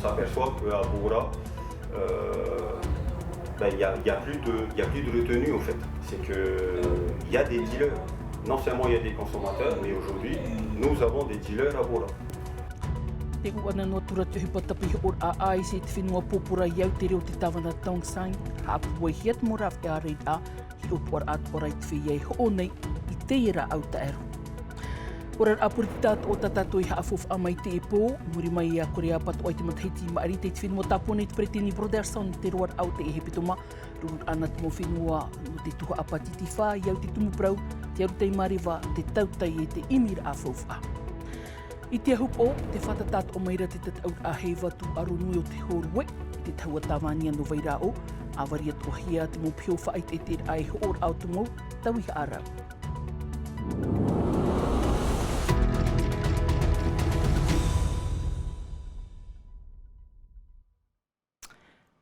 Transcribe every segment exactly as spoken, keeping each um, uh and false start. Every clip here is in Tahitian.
On s'aperçoit qu'à Bora, euh, ben, il y a, il y a plus de, il y a plus de retenue, en fait. C'est que, euh, il y a des dealers. Non seulement il y a des consommateurs, mais aujourd'hui, nous avons des dealers à Bora. Te ʻuʻana noa atu ra te ʻohipa tapihoʻoraʻa ice i te fenua pōpora i au te reo te tāvana Tongsang, haʻapūaihia te mau rāveʻa reira, hiʻopoʻaraʻa atoʻa ra i te feiā e hoʻo nei i teie rāʻau taʻero. ʻOraraʻa poritita atoʻa tā tātou i haʻafaufaʻa mai i teie pō, muri mai iā Korea Patoʻa i te matahiti i maʻiri i te fenua tāpō nei te peretiteni Brotherson i te roaraʻa o te hepetoma, rururaʻa nā te mau fenua nō te tuhaʻa pātitifa i au te tumu parau, te aru tei māreva, te tautai e te ʻimiraʻa faufaʻa. I te ahupoʻo, tē fātata atoʻa mai ra te tataʻuraʻa heiva tūʻaro nui o te hōrue, i te tahua tāvānia nō Vairaʻo, ʻāvari atoʻahia te mau piha faʻaʻeteʻeteraʻa e hoʻoraʻa o te mau tauihaʻa rau.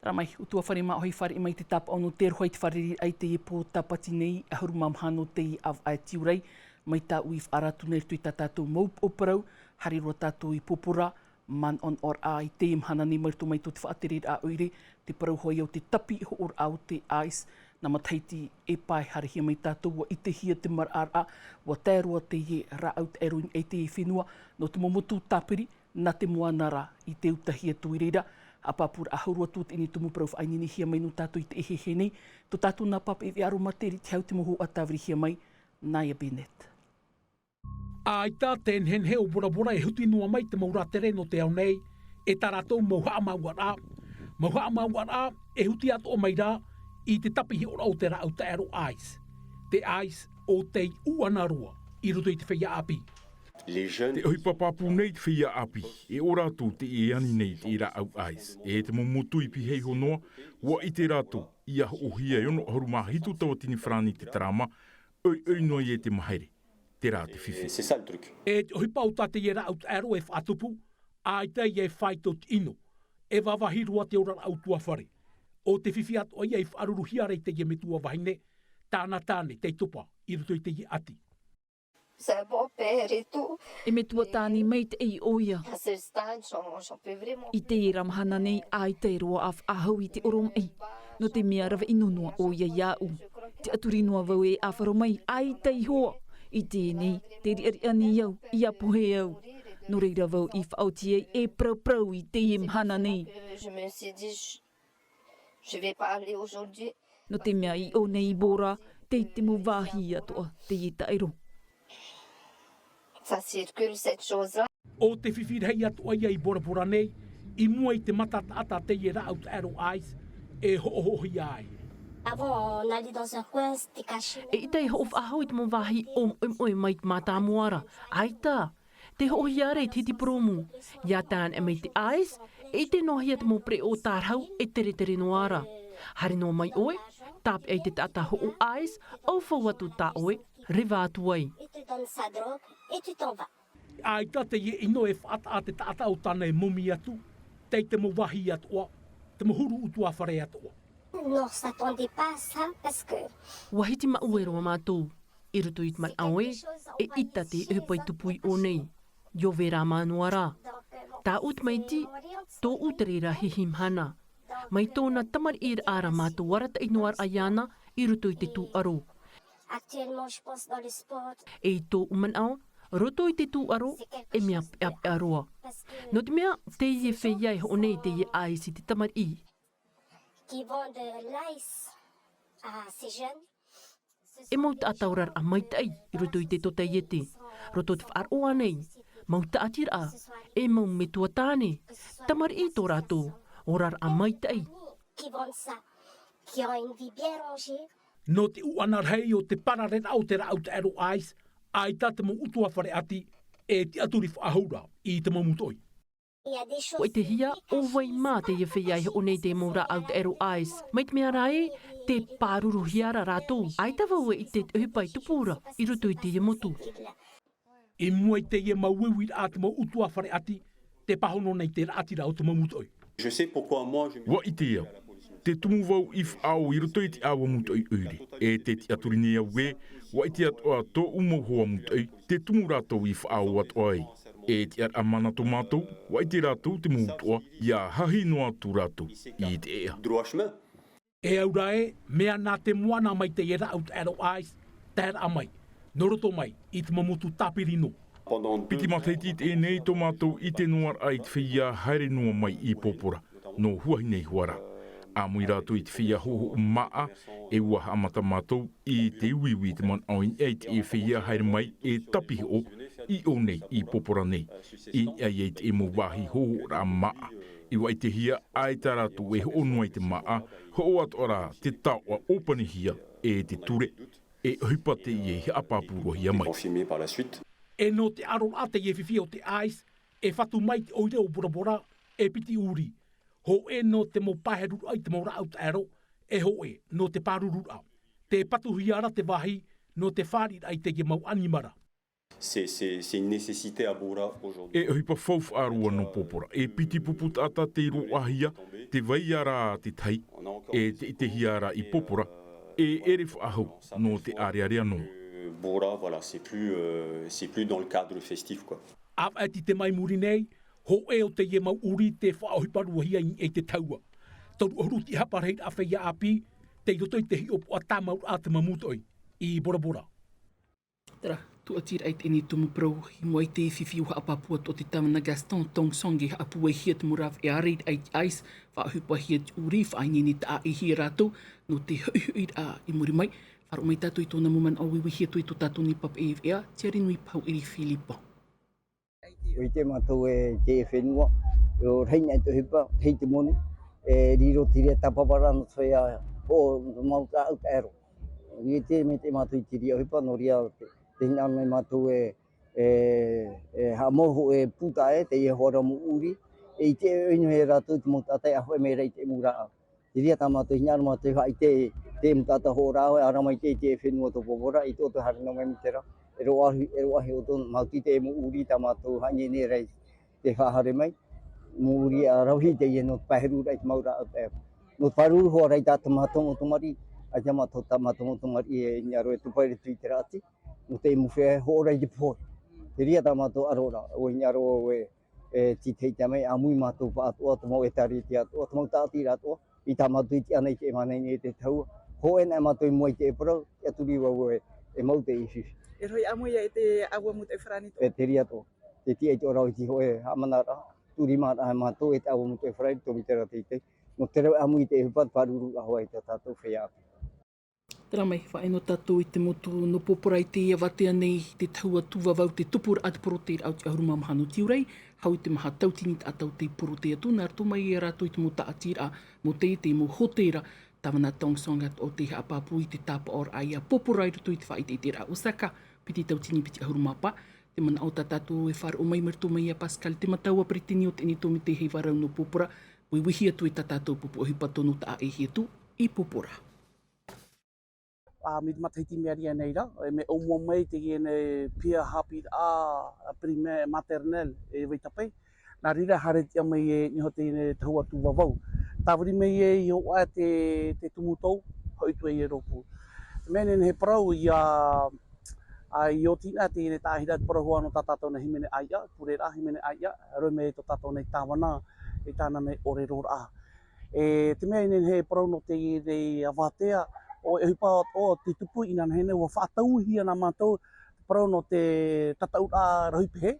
Tara mai, ʻutuāfare māʻohi fāriʻi mai te tāpaʻo nō te aroha i te fārereiraʻa i teie pō Tāpati nei, ʻahuru mā maha nō teie ʻāvaʻe tiurai, mai tāʻu i faʻaara atu nei i roto i tā tātou mau upoʻo parau, haere roa tātou i pōpora, manaʻonaʻoraʻa i teie mahana nei mai roto mai tō te faʻatereraʻa ʻoire, te parau hoʻi o te tapihoʻoraʻa o te ice, nā matahiti e pae haerehia mai tātou, ʻua ʻitehia te maraʻaraʻa, ʻua tae roa teie rāʻau taʻero i niʻa i teie fenua, nō te mau motu tāpiri, nā te moana ra i te utahi atu i reira, ʻa pāpūraʻa hau roa atu teie tumu parau faʻaineinehia mai nō tātou i teie hehē nei, tō tātou nā pāpaʻi veʻa aromatera i te hau te mau hōhoʻa tāvirihia mai, Naya Bennett. ʻAita te nehenehe o Bora Bora e huti noa mai te mau rātere nō te ao nei, e tā rātou mau haʻamāuʻaraʻa, mau haʻamāuʻaraʻa e huti atoʻa mai rā i te tapihoʻoraʻa o te rāʻau taʻero ice. Te ice ʻo tei ʻuʻana roa i roto i te feiā ʻāpī. Te ʻohipa pāpū nei te feiā ʻāpī, e ʻō rātou teie e ani nei i te rāʻau ice, e te mau motu i pihaʻi iho noa, ʻua ʻite rātou, ʻia hoʻohia e ono ʻahuru mā hitu tauatini farāni te tarama, ʻoiʻoi noa ia te mahere, terā te fifi. E te ʻohipa o tā teie rāʻau taʻero e faʻatupu, ʻaita ia e fāito te ʻino, e vāvāhi roa te oraraʻa ʻutuāfare. ʻO te fifi atoʻa ia i faʻaruruhia ra i teie metua vahine, tāna tāne tei topa i roto i teie ʻati. E metua tāne maitaʻi ʻoia. I teie ra mahana nei, ʻaita e roaʻa faʻahou i te ʻoromaʻi, nō te mea rave ʻino noa ʻoia iāʻu. Tiʻaturi noa vau e ʻāfaro mai, ʻaita iho ā. I teie nei, tē riʻariʻa nei au, ʻia pohe au. Nō reira vau i faʻaoti ai e parauparau i teie mahana nei. Nō te mea i ʻō nei i Bora, tei te mau vāhi atoʻa teie taʻero. ʻO te fifi rahi atoʻa ia i Bora Bora nei, i mua i te mata taʻata teie rāʻau taʻero ice, e hoʻohoʻohia ai. E ʻita e hoʻo faʻahou i te mau vāhi ʻōmoʻemoʻe mai te mātāmua ra, ʻaita. Tē hoʻohia ra i te hiti purōmu. ʻIa tae anaʻe mai te ice, e ʻite noa hia te mau pereʻoʻo tārahu e teretere noa ra. Haere noa mai ʻoe, tāpeʻa i te taʻata hoʻo ice, ʻaufau atu tā ʻoe, reva atu ai. ʻAita teie ʻino e faʻataʻa te taʻata o tāna e momi atu, tei te mau vāhi atoʻa, te mau huru ʻutuāfare atoʻa. ʻUa hiti maʻue roa mātou. I roto i te manaʻo ē, e ʻita te ʻohipa i tupu i ʻō nei. ʻIa ove rā mā noa rā. Tāʻu tamaiti, tōʻu terā hihi mahana. Mai tōna tamariʻiraʻa ra mātou arataʻi noa ra iāna i roto i te tūʻaro. E i tōʻu manaʻo, roto i te tūʻaro, e mea peʻapeʻa roa. Nō te mea, teie feiā e hoʻo nei teie ice i te tamariʻi. E mau taʻata oraraʻa maitaʻi i roto i te totaiete, roto te faʻaroʻo nei, mau tāʻatiraʻa, e mau metua tāne, tamariʻi tō rātou oraraʻa maitaʻi. Nō te ʻuʻana rahi o te parareraʻa o te rāʻau taʻero ice, ʻaita te mau ʻutuāfare ʻati e tiʻaturi faʻahou ra i te mau mūtoʻi. ʻUa ʻitehia ʻo vai mā teie feiā e hoʻo nei te mau rāʻau taʻero ice. Mai te mea rā ē, tē pāruruhia ra rātou. ʻAita vau e ʻite te ʻohipa e tupu ra i roto i teie motu. I mua i teie mau uiuiraʻa a te mau ʻutuāfare ʻati, tē pāhono nei te raʻatira o te mau mūtoʻi. ʻUa ʻite au. Tē tumu vau i faʻaō i roto i te ʻāua mūtoʻi ʻoire. E tē tiʻaturi nei au ē, ʻua ʻite atoʻa tōʻu mau hoa mūtoʻi, tē tumu rātou i faʻaō atoʻa ai. E tiʻaraʻa mana tō mātou, ʻua ʻite rātou te mau utuʻa, ʻia hahi noa atu rātou i te ʻeʻa. E au rā ē, mea nā te moana mai teie rāʻau taʻero ice, taeraʻa mai, nō roto mai i te mau motu tāpiri noa. Piti matahiti i teie nei tō mātou ʻite noa raʻa i te feiā haere noa mai i Pōpora, nō Huahine iho ā rā. ʻĀmui rātou i te feiā hoʻohoʻo māʻa, e ʻua haʻamata mātou i te uiui i te manaʻo i niʻa i te feiā haere mai e tāpihoʻo i ʻō nei, i Pōpora nei, i niʻa i te mau vāhi hoʻohoʻoraʻa māʻa. ʻUa ʻitehia, ʻaita rātou e hoʻo noa i te māʻa, hoʻo atoʻa rā te taoʻa ʻōpanihia e te ture, e ʻohipa teie i haʻapāpūhia mai. E nō te ʻaroraʻa teie fifi o te ice, e fatu mai te ʻoire o Bora Bora, e piti ʻūrī. Hōʻē nō te mau paeheruraʻa i te mau rāʻau taʻero, e hōʻē nō te pārururaʻa. Tē patuhia ra te vāhi nō te fāriʻiraʻa i teie mau ʻanimara. C'est, c'est, c'est une nécessité à Bora aujourd'hui. E ʻohipa faufaʻa roa nō Pōpora, e piti pupu taʻata tei roaʻahia, tē vai ra te tahi, e tē ʻitehia ra i Pōpora, e ʻere faʻahou nō te ʻārearea noa. Bora, voilà, c'est plus, euh, c'est plus dans le cadre festif, quoi. ʻĀvaʻe tītī mai muri nei, hōʻē o teie mau ʻūrī tē faʻaʻohipa roahia i niʻa i te tahua. Toru ʻahuru tiʻahapa rahiraʻa feiā ʻāpī, tei roto i te hiʻopoʻa tāmauraʻa a te mau mūtoʻi i Bora Bora. Terā, tūʻatiraʻa i teie nei tumu parau, i mua i te fifi ʻua haʻapāpū atu ʻo te tāvana Gaston Tongsong e haʻapūaihia te mau rāveʻa rāʻau i te ice, faʻaʻohipahia te ʻūrī, faʻaineine taʻa ʻē hia rātou, nō te hoʻihoʻiraʻa i muri mai. Faʻaroʻo mai tātou i tōna mau manaʻo, uiuihia atu i tō tātou nei pāpaʻi veʻa, Tiarinui Pauʻiri Filipo. ʻUa ʻite mātou e te fenua, e ʻo rahi nei te ʻohipa, rahi te moni, e riro te reira tāpapa ra nō te feiā hoʻo mau rāʻau taʻero. ʻUa ʻite mai te mātou i te reira ʻohipa, nō reira te, te hinaʻaro nei mātou e, e, e haʻamau hōʻē pūtaʻa e, teie hoʻi ra mau ʻūrī, e ʻite ʻoia noa e rātou te mau taʻata e ʻāfaʻi mai ra i te mau rāʻau. Te reira tā mātou hinaʻaro mātou e faʻaʻite, te mau taʻata hoʻo rāʻau e ʻara mai i te, i te fenua tō Pōpora, i tō te haere noa mai i terā. E roaʻahi, e roaʻahi ʻoutou, mātou i te mau ʻūrī tā mātou haʻaineine ra i te faʻahaere mai. Mau ʻūrī ʻa rave i teie nō te paeheruraʻa i te mau rāʻau taʻero. Nō te pāruru hoʻi ra i tā mātou mau tamariʻi, ʻaita mātou tā mātou mau tamariʻi e hinaʻaro e tupu i roto i te raʻati. Nō te mau feiā e hoʻo ra i te pohe. Te reira tā mātou ʻaroraʻa, ʻua hinaʻaro vau e, e tītauhia mai, ʻāmui mātou pāʻatoʻa, te mau ʻētārētia atoʻa, te mau tāʻatiraʻa atoʻa, i tā mātou i tiʻa nei i te ʻē mānaʻo i te tahua. Hōʻē anaʻe mātou i mua i te parau, ʻia turi vau e, e mau te fifi. E rohi ʻāmui ia i te ʻāua mūtoʻi farāni atoʻa. E te reira atoʻa. Te tiʻa i te ʻōrau i te hōʻē haʻamanaraʻa, turi mā ra mātou e te ʻāua mūtoʻi farāni, tōmitera teitei. Nō te rave ʻāmui i te ʻohipa, te pāruru hoʻi i tā tātou feiā ʻāpī. Terā mai, faʻaʻino tātou i te motu nō Pōpora i teie avatea nei, te tahua Tuʻavavau, te tupuraʻa te porotēraʻa o te ʻahuru mā maha nō Tiurai, hau i te maha tauatini taʻata tei porotē atu, nā roto mai ia rātou i te mau tāʻatiraʻa, mau taiete, mau hōtēra, tāvana Tongsong atoʻa tei haʻapāpū i te tāpaʻoraʻa ia Pōpora i roto i te faʻaʻiteʻiteraʻa Osaka, piti tauatini piti ʻahuru mā pae, te manaʻo tā tātou e faʻaroʻo mai mai roto mai ia Pascal Temataua, peretiteni o teie nei tōmite heiva rau nō Pōpora, uiuihia atu i tā tātou pupu ʻohipa tonu taʻa ʻē hia atu i Pōpora. ʻA, mai te matahiti mea rave nei ra, e mea ʻōmua mai teie nei piha haʻapiʻiraʻa primaire, maternelle e Vaitape. Nā reira haere tiʻa mai e niʻa iho teie nei tahua Tuʻavavau. Tāviri mai e i ʻō ʻā te, te tumu tau, hoʻi atu ai e rōpū. Mea nehenehe parau ia, ʻa, i ʻō tina teie nei taʻahiraʻa te parau hoʻi nō tā tātou nei hīmene ʻāiʻa, pureraʻa hīmene ʻāiʻa, rohi mai tō tātou nei tāvana, i tāna nei ʻōreroraʻa. E te mea i nehenehe e parau nō teie nei avatea, ʻo e ʻohipa atoʻa te tupu inanahi nei, ʻua faʻatauhia nā mātou te parau nō te tataʻuraʻa rohi pehe,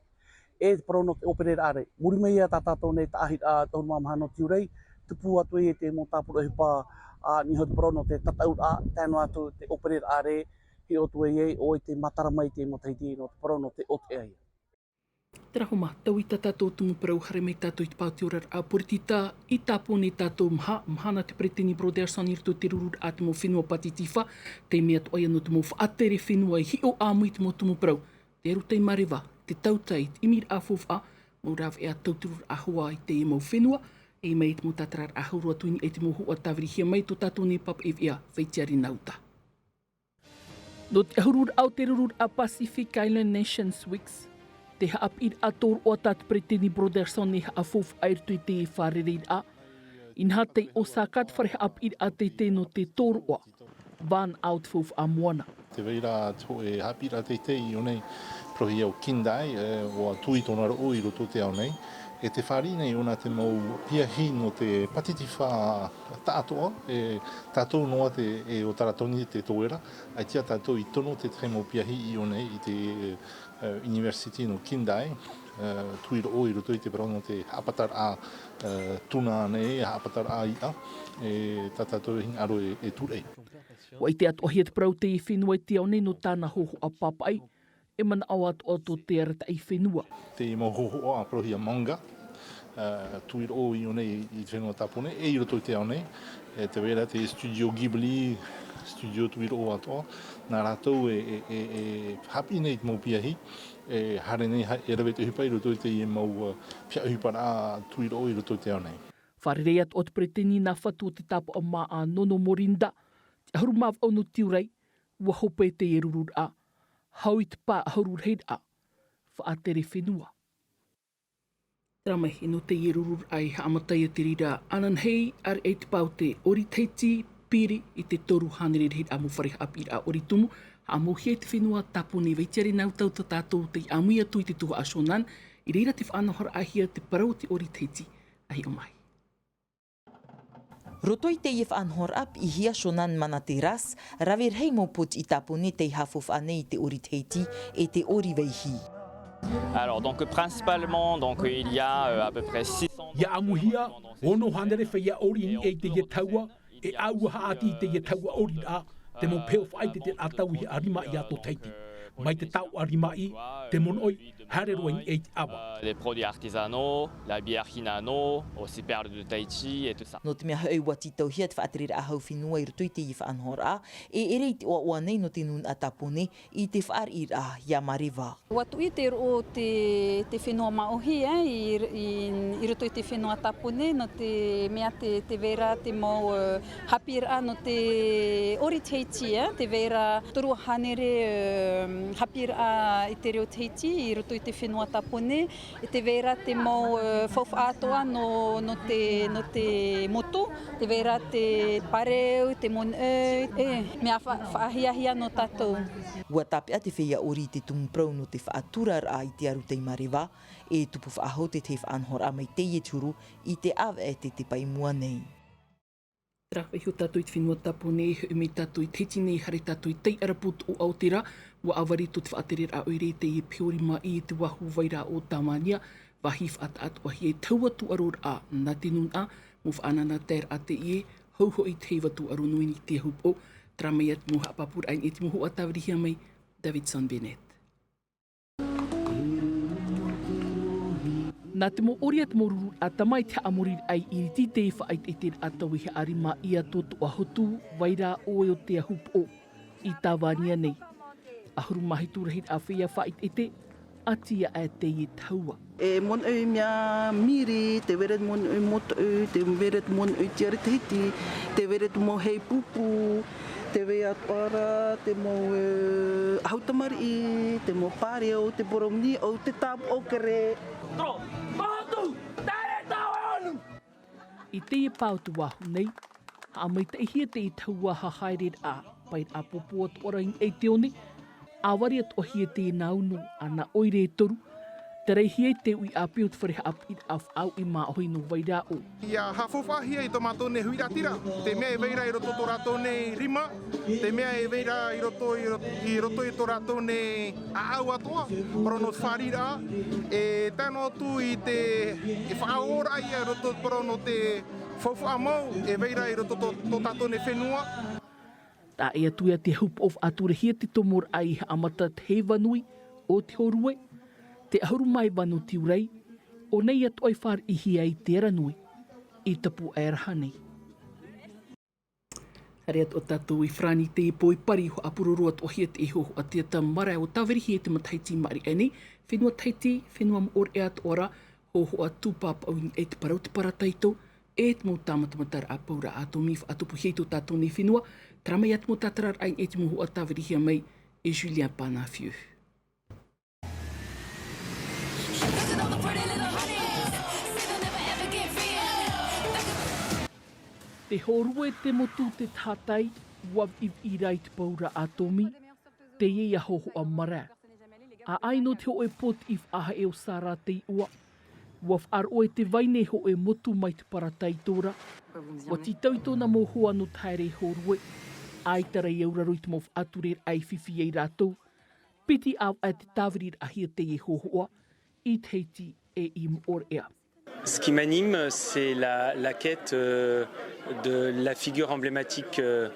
e te parau nō te ʻōpereraʻa rē. Muri mai ia tā tātou nei taʻahiraʻa te ʻahuru mā maha nō Tiurai, tupu atu ai e te mau tāpura ʻohipa, ʻa, niʻa iho te parau nō te tataʻuraʻa, tae noa atu te ʻōpereraʻa rē, hiʻo atu ai ʻoe i te matara mai i te matahiti nō te parau nō te ʻōteʻa ia. Terā hoʻi mā, taui tā tātou tumu parau, haere mai tātou i te pātioraraʻa poritita, i Tāpōnē tātou maha, mahana te peretiteni Brotherson i roto i te rururaʻa a te mau fenua pātitifā, te mea atoʻa ia nō te mau faʻatere fenua i hiʻo ʻāmui i te mau tumu parau, te aru taimareva, te tautai, te ʻimiraʻa faufaʻa, mau rāveʻa tautururaʻa hoʻi i te mau fenua, e mai i te mau tātararaʻa hau roa atu i niʻa i te mau huʻa tāvirihia mai tō tātou nei pāpaʻi veʻa, Faitiari Nauta. Nō te ʻahururaʻa o te rururaʻa Pacific Island Nations Weeks, te haʻapiʻiraʻa tōroʻa tā te peretiteni Brotherson e haʻafaufaʻa i roto i te fārereiraʻa. Inaha tei Osaka te fare haʻapiʻiraʻa teitei nō te tōroʻa, Van Out Faufaʻa Moana. Te vai ra te hōʻē haʻapiʻiraʻa teitei i ʻō nei, parauhia ʻo Kindai, e, ʻua tuʻi tōna roʻo i roto i te ao nei. E tē fāriʻi nei ʻōna te mau piahi nō te pātitifa taʻatoʻa, e tātou noa te, e ʻo Taratoni te tōera, ʻaita tātou i tono te tahi mau piahi i ʻō nei i te, e, University nō Kindai, e, tuʻi roʻo i roto i te parau nō te haʻapātaraʻa, e, tuna nei, haʻapātaraʻa iʻa, e tā tātou e hinaʻaro e, e tūraʻi. ʻUa ʻite atoʻahia te parau teie fenua i te ao nei nō tāna hōhoʻa pāpaʻi, e manaʻo atoʻa tō te arataʻi fenua. Te mau hōhoʻa parauhia manga, e, tuʻi roʻo i ʻō nei i te fenua Tāpōnē, e i roto i te ao nei, e tē vai ra te Studio Ghibli, studio tuʻi roʻo atoʻa, nā rātou e, e, e, e haʻapiʻi nei i te mau piahi, e haere nei, ha-, e rave te ʻohipa i roto i teie mau, e, piha ʻohiparaʻa tuʻi roʻo i roto i te ao nei. Fārerei atoʻa te peretiteni nā fatu o te tāpaʻo māʻa Nono Morinda, te ʻahuru mā vaʻu nō Tiurai, ʻua hope teie rururaʻa, hau i te pā ʻahuru rahiraʻa, faʻatere fenua. Terā mai, e nō teie rururaʻa i haʻamata ia te reira ananahi, ʻāreʻa i te pā o te ʻori Tahiti, piri i te toru hānere rahiraʻa mau fare haʻapiʻiraʻa ʻori tumu, haʻamauhia i te fenua Tāpōnē. Vai tiare nā uta tā tātou tei ʻāmui atu i te tuhaʻa Shonan, i reira te faʻanahoraʻahia te parau o te ʻori Tahiti, ʻa hiʻo mai. Roto i teie faʻanahoraʻa, piʻihia Shonan Mana Terrace, rave rahi mau pōtiʻi Tāpōnē tei haʻafaufaʻa nei i te ʻori Tahiti e te ʻori Vaihī. Alors, donc, principalement, donc, il y a, euh, à peu près six cents... ʻIa ʻāmuhia, ono hānere feiā ʻori i niʻa i teie tahua, e ʻāua haʻati i teie tahua ʻoriraʻa, te mau peho faʻaʻiteʻiteraʻa tau i haʻarimaʻi ā tō Tahiti. Mai te taoʻa rimaʻi, te monoʻi, haere roa i niʻa i te ʻava. Euh, les produits artisanaux, la bière Hinano, aussi Perle de Tahiti et tout ça. Nō te mea hoʻi ʻua tītauhia te faʻatereraʻa hau fenua i roto i teie faʻanahoraʻa, e ʻere i te ʻoaʻoa nei nō te nūnaʻa Tāpōnē i te fāriʻiraʻa iā Mareva. ʻUa tuʻi te roʻo o te, te fenua māʻohi, e, i, i, i roto i te fenua Tāpōnē, nō te mea te, tē vai ra te mau, e, haʻapiʻiraʻa nō te ʻori Tahiti, e, tē vai ra toru hānere, e, haʻapiʻiraʻa i te reo Tahiti i roto i te fenua Tāpōnē, e tē vai ra te mau, e, faufaʻa atoʻa nō, nō te, nō te motu, tē vai ra te pāreu, te monoʻi, e, mea fa-, faʻahiahia nō tātou. ʻUa tāpeʻa te feiā ʻori i te tumu parau nō te faʻaturaraʻa i te aru tei Mareva, e tupu faʻahou te tahi faʻanahoraʻa mai teie te huru i te ʻāvaʻe tei te pae i mua nei. Terā, vaiiho tātou i te fenua Tāpōnē, e hoʻi mai tātou i Tahiti nei, haere tātou i Taiʻarapu, tōʻoʻa o te rā, ʻua ʻāvari tō te faʻatereraʻa ʻoire i teie peho rimaʻi i te vāhi vai ra o Tāvania, vāhi faʻataʻatoʻahia e te hau atu ʻaroraʻa nā te nūnaʻa, mau faʻanahoraʻa teie, hau hoʻi te heiva tūʻaro nui i te ahupoʻo. Terā mai ā te mau haʻapāpūraʻa i niʻa i te mau hōhoʻa tāvirihia mai, Davidson Bennett. Nā te mau ʻori a te mau rururaʻa tama i te haʻamoriraʻa i ʻiriti te faʻaʻiteʻiteraʻa tau i haʻarimaʻi ā tō tōʻoʻa hotu vai ra ʻoe o te ahupoʻo i Tāvania nei. ʻAhuru mā hitu rahiraʻa feiā faʻaʻiteʻite, ʻati aʻe teie tahua. E monoʻi mea miri, tē vai ra te monoʻi motoʻi, tē vai ra te monoʻi tiare Tahiti, tē vai ra te mau hei pupu, tē vai atoʻa ra te mau, e, ʻahu tamariʻi, te mau pāreu, te poromoni, ʻo te tāpoʻo kere. I teie pā o te vāhi nei, haʻamaitaʻihia teie tahua hahaereraʻa, paeraʻa pōpō atoʻa ra i niʻa i te one, ʻāvari atoʻahia teie nā unu ʻana ʻoire e toru, taraihia i te uʻi ʻāpī o te fare haʻapiʻiraʻa faʻauʻi māʻohi nō Vairaʻo. ʻIa haʻafaufaʻahia i tō mātou nei huiraʻatira, te mea e vai ra i roto tō rātou nei rima, te mea e vai ra i roto, i roto, i roto i tō rātou nei ʻāʻau atoʻa, parau nō te fāriʻiraʻa, e tae noa atu i te, e faʻaʻoraʻa ia i roto, parau nō te faufaʻa mau, e vai ra i roto tō, tō tātou nei fenua. Tae atu ia te ahupoʻo faʻaturahia te tomoraʻa i haʻamata te heiva nui o te hōrue, te ʻahuru mā iva nō Tiurai, ʻo nei atoʻa i fāriʻihia i te ara nui, i Tapuaʻeharahanei. Haere atoʻa tātou i Farāni i teie pō i Pari, ʻua puroro atoʻahia te hōhoʻa teata marae ʻua tāvirihia i te matahiti i maʻiri aʻe nei, fenua Tahiti, fenua moʻorea atoʻa ra, hōhoʻa tūpāpaʻu i niʻa i te parau, te parataito, e te mau tāmatamataraʻa pauraʻa ʻātōmī faʻatupuhia i tō tātou nei fenua, terā mai ā te mau tātararaʻa i niʻa i te mau hōhoʻa tāvirihia mai e Julien Panafieux. Te hōrue, te motu, te tahatai, ʻua viʻiviʻi rā i te pauraʻa ʻātōmī, Teie ia hōhoʻa mara. ʻAʻai nō te hōʻē pōtiʻi faʻaheʻe o Sara te iʻoa. Ua faʻaroʻo e te vahine hōʻē motu mai te parataito ra. Ua tītau i tōna mau hoa nō te haere hōrue. ʻAita rā i auraro i te mau faʻatureraʻa i fifi ai rātou. Piti ʻāvaʻe te tāviriraʻahia teie hōhoʻa i Tahiti e i Moʻorea. Ce qui m'anime, c'est la, la quête euh, de la figure emblématique euh,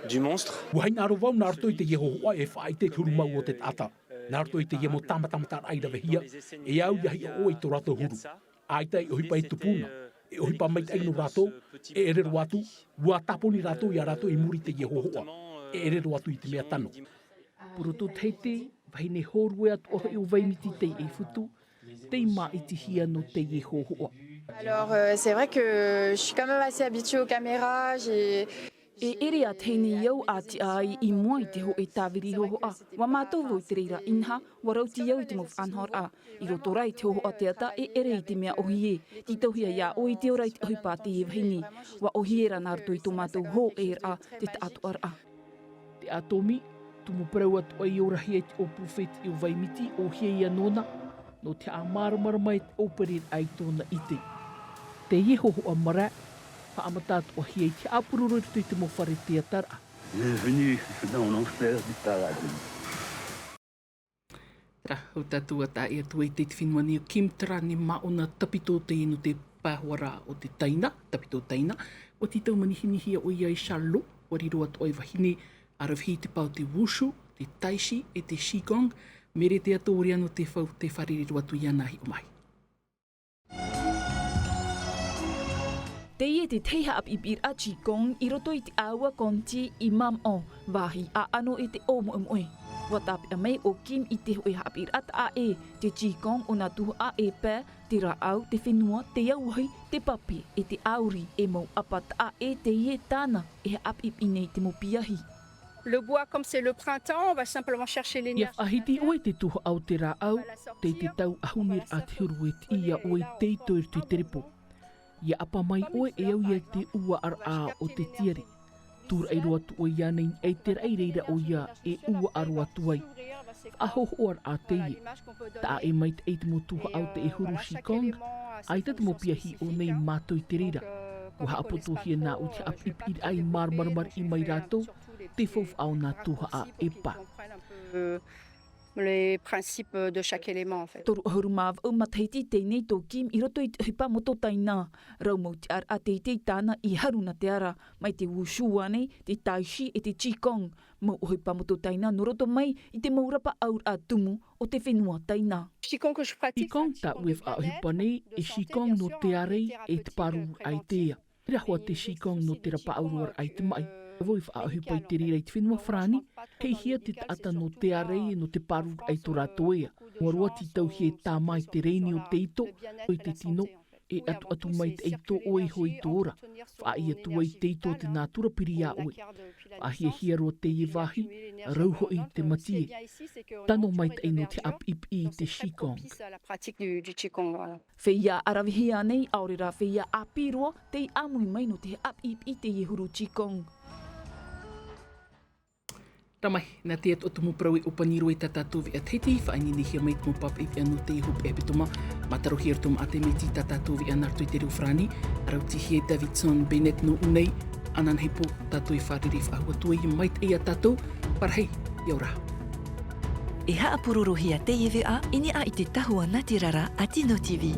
du monstre. Ua hinaʻaro vau nā roto i teie hōhoʻa e faʻaʻite i te huru mau o te taʻata. Nā roto i teie mau tāmatamataraʻa i ravehia, e au ia hiʻo ʻoe i tō rātou huru. ʻAita e ʻohipa e tupu na, e ʻohipa maitaʻi nō rātou, e ʻere roa atu, ua tāponi rātou ia rātou i muri i teie hōhoʻa, e ʻere roa atu i te mea tano. Purotu Tahiti, vahine hōrue atu ʻohi o Vaimiti tei e futu, tei māʻitihia nō teie hōhoʻa. Alors, euh, c'est vrai que je suis quand même assez habituée aux caméras. J'ai E ʻere ā teie nei au a tiʻa ai i mua i te hōʻē tāviri hōhoʻa. Ua mātau vau i te reira, inaha, ua rauti au i te mau faʻanahoraʻa. I roto rā i te hōhoʻa teata e ʻere i te mea ʻohie. Tītauhia iā ʻoe i te ora i te ʻohipa a teie vahine. Ua ʻohie rā nā roto i tō mātou hōʻēraʻa te taʻatoʻaraʻa. Te ʻātomi, tumu parau atu ʻoe i orahia i te ʻōpū fētiʻi o Vaimiti, ʻohie ia nōna, nō te haʻamāramarama e te ʻōpereraʻa i tōna ʻite. Teie hōhoʻa mara, haʻamata atu ʻohie i te haʻapuroro i roto i te mau fare teataraʻa. Bienvenue dans l'enfer du paradis. Tara, ʻo tātou a tae atu ai i te fenua nei o Kim Trane mā ʻōna tapito teie nō te pāhoa rā o te taina, tapito taina. Ua tītau manihinihi ʻoia i Charlot, ua riro atu ʻoe vahine, ʻaravihi i te pae o te wushu, te taishi, e te qigong, mea rā te atoʻa nō te fau te fārerei roa atu iāna hiʻo mai. Teie te tahi haʻapiʻipiʻiraʻa qigong i roto i te ʻāua Conti i Mamaʻo, vāhi ʻaʻano e te ʻōmoemoe. Ua tāpeʻa mai ʻo Kim i te hōʻē haʻapiʻiraʻa taʻa ʻē, te qigong ʻo nā tuhaʻa e pae, te rāʻau, te fenua, te auahi, te pape, e te ʻāuri, e mau ʻapa taʻa ʻē teie tāna e haʻapiʻipiʻi nei i te mau piahi. Le bois, comme c'est le printemps, on va simplement chercher l'énergie. Ia faʻahiti ʻoe i te tuhaʻa o te rāʻau, tei te tau ʻahuniraʻa te huru e tiʻi iā ʻoe i te ito i roto i te repo. Ia ʻapa mai ʻoe e au ia i te ʻuaʻaraʻa o te tiare. Tūraʻi roa atu ʻoe iāna i niʻa i te raʻi, i reira ʻoia e ʻuaʻa roa atu ai. Faʻahōhoʻaraʻa teie. Taʻa ʻē maitaʻi te mau tuhaʻa o te huru qigong, ʻaita te mau piahi ʻō nei mātou i te reira. Ua haʻapotohia nā ʻoe te haʻapiʻipiʻiraʻa i māramarama riʻi mai rātou, te faufaʻa o nā tuhaʻa e pae. Les principes de chaque élément, en fait. Toru ʻahuru mā vaʻu matahiti teie nei tō Kim i roto i te ʻohipa moto taina. Rau mau tiʻaraʻa teitei tāna i haru nā te ara, mai te wushu ānei, te taishi e te qigong. Mau ʻohipa moto taina nō roto mai i te mau rapaʻauraʻa tumu o te fenua taina. Qigong que je pratique, Qigong tāʻu e faʻaʻohipa nei, e qigong nō te ārai e te pārururaʻa i te ea. Terā hoʻi te qigong nō te rapaʻauruaraʻa i te maʻi. Vau i faʻaʻohipa i te reira i te fenua Farāni, heihia te taʻata nō te ārai e nō te pārururaʻa i tō rātou ea. Noa roa tītauhia e tāmā i te rēni o te ito, ʻo i te tino, e atuatu maitaʻi tō ʻoe iho i tō ora. Faʻaʻī atu ai te ito o te nātura piri iā ʻoe. Faʻahiahia roa teie vāhi, rau hoʻi te matie. Tano maitaʻi nō te haʻapiʻipiʻi i te qigong. Feiā ʻaravihi ānei, ʻaore rā feiā ʻāpī roa, tei ʻāmui mai nō te haʻapiʻipiʻi i teie huru qigong. Rā mai, nā te atoʻa tumu parau e ʻōpani roa i tā tātou veʻa Tahiti, faʻaineinehia mai te mau pāpaʻi veʻa nō teie hopeʻa hepetoma, mātarohia roto maʻa te miti tā tātou veʻa nā roto i te reo Farāni, ʻarautihia e Davidson Bennett nō ʻū nei, ananahi pō, tātou e fārerei faʻahou atu ai, maitaʻi ia tātou, parahi, ʻia ora. E haʻapurorohia teie veʻa i niʻa i te tahua nātirara a Tino TV.